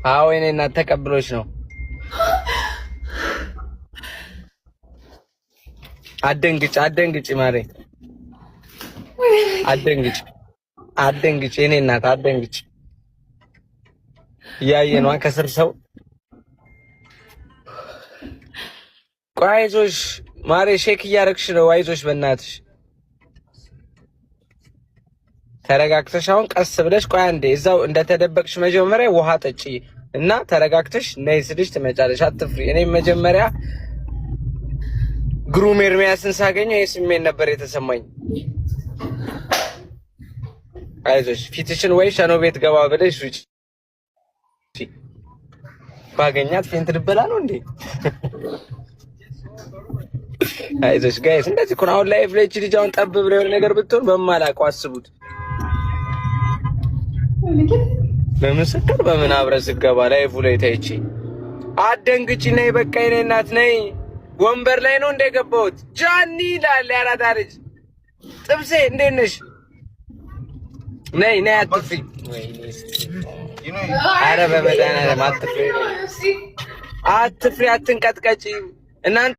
አዎ የኔ እናት ተቀብሎች ነው። አደንግጭ፣ አደንግጭ ማሬ፣ አደንግጭ፣ አደንግጭ የኔ እናት አደንግጭ። እያየ ነዋ ከስር ሰው። ቆይ አይዞሽ ማሬ፣ shake እያደረግሽ ነው። አይዞሽ በእናትሽ ተረጋግተሽ አሁን ቀስ ብለሽ ቆይ አንዴ እዛው እንደተደበቅሽ መጀመሪያ ውሃ ጠጪ እና ተረጋግተሽ ነይ ስልሽ ትመጫለሽ። አትፍሪ። እኔም መጀመሪያ ግሩም ኤርሚያስን ሳገኘው ይህ ስሜት ነበር የተሰማኝ። አይዞሽ፣ ፊትሽን ወይ ሸኖ ቤት ገባ ብለሽ ውጪ። ባገኛት faint ልበላ ነው እንዴ? አይዞሽ guys፣ እንደዚህ እኮ ነው አሁን live ላይ ልጅ አሁን ጠብ ብለ የሆነ ነገር ብትሆን በማላውቀው አስቡት። በምስክር በምን አብረን ስገባ live ላይ ታይቼ አደንግጪ ነይ፣ በቃ የኔ እናት ነይ። ወንበር ላይ ነው እንደገባሁት ጃኒ ይላል ያራዳ ልጅ። ጥብሴ እንዴት ነሽ? ነይ ነይ፣ አትፍሪ። አረ በመድኃኒዓለም አትፍሪ፣ አትፍሪ፣ አትንቀጥቀጪ እናንተ።